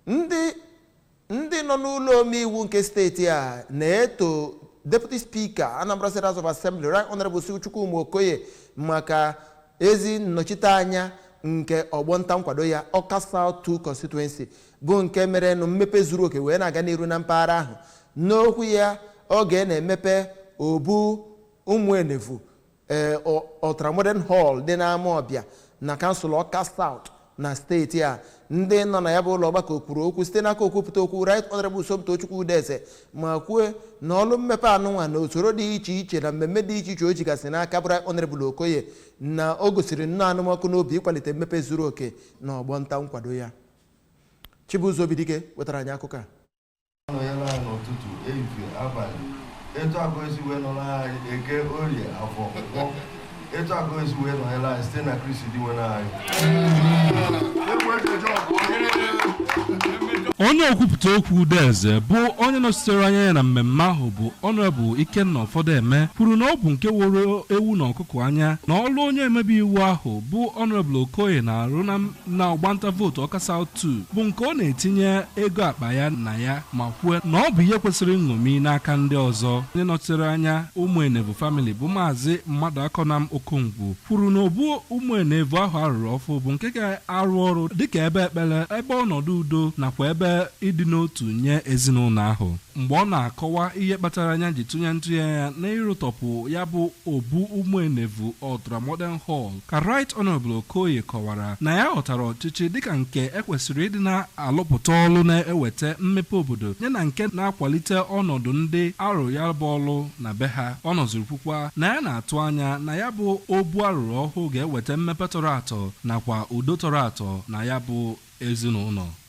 Ndị nọ n'ụlọ omeiwu nke steeti a na-eto Deputy Speaker, Anambra State House of Assembly, Right Honorable Chukwuma Okoye, maka ezi nnọchiteanya nke ọgbọ nta nkwado ya, Ọka South 2 Constituency, bụ nke mere nụ mmepe zuru oke wee na-aga n'iru na mpaghara ahụ. N'okwu ya oge na-emepe obu Ụmụenevu, ee, Ultramodern Hall dị n'Amawbịa na kansụl Ọka South na steeti a, ndị nọ na ya bụ ụlọ ọgbakọ kwuru okwu site n'aka okwupụta okwu, Right Honorable Somtochukwu Udeze, ma kwue na ọlụ mmepe anụnwa na usoro dị iche iche na mmemme dị iche iche o jigasị n'aka bụ Right Honorable Okoye, na o gosiri nnọọ anụmọkụ n'obi ịkwalite mmepe zuru oke na ọgbọ nta nkwado ya. Chibuzo Obidike wetara anyị akụkọ a. Nọnyere anyị n'ụtụtụ, ehihie, abalị, etu akụ esi wee nọrọ anyị Eke, Orie, Afọ, Nkwọ, etu akụ esi wee nọnyere anyị site na Kristi dị nwe anyị. Onye okwupụta okwu Udeze, bụ onye nọchitere anya ya na mmemme ahụ, bụ Honorable Ikenna Ụfọdụeme, kwuru na ọ bụ nke woro ewu na ọkụkọ anya na ọlụ onye emebe iwu ahụ bụ Honorable Okoye na-arụ na ọgbanta vootu Ọka South 2 bụ nke ọ na-etinye ego akpa ya na ya, ma kwue na ọ bụ ihe kwesịrị nṅomi n'aka ndị ọzọ. Onye nọchitere anya Ụmụenevu family, bụ Maazị Mmadụ Akọnam Okongwu, kwuru na obu Ụmụenevu ahụ arụrụ ọfụ bụ nke ga-arụ ọrụ dịka ebe ekpere, ebe ọnọdụ udo nakwa ebe ịdị n'otu nye ezinụlọ ahụ. Mgbe ọ na-akọwa ihe kpatara anya ji tụnye ntụnye ya n'ịrụtọpụ ya bụ obu Ụmụenevu Ultramodern Hall, ka Right Honorable Okoye kọwara na ya ghọtara ọchịchị dịka nke ekwesịrị ịdị na-alụpụta ọlụ na-eweta mmepe obodo, ya na nke na-akwalite ọnọdụ ndị arụ ya bụ ọlụ na be ha. Ọ nọziri kwukwa na ya na-atụ anya na ya bụ obu arụrụ ọhụụ ga-eweta mmepe tọrọ atọ nakwa udo tọrọ atọ na ya bụ ezinụlọ.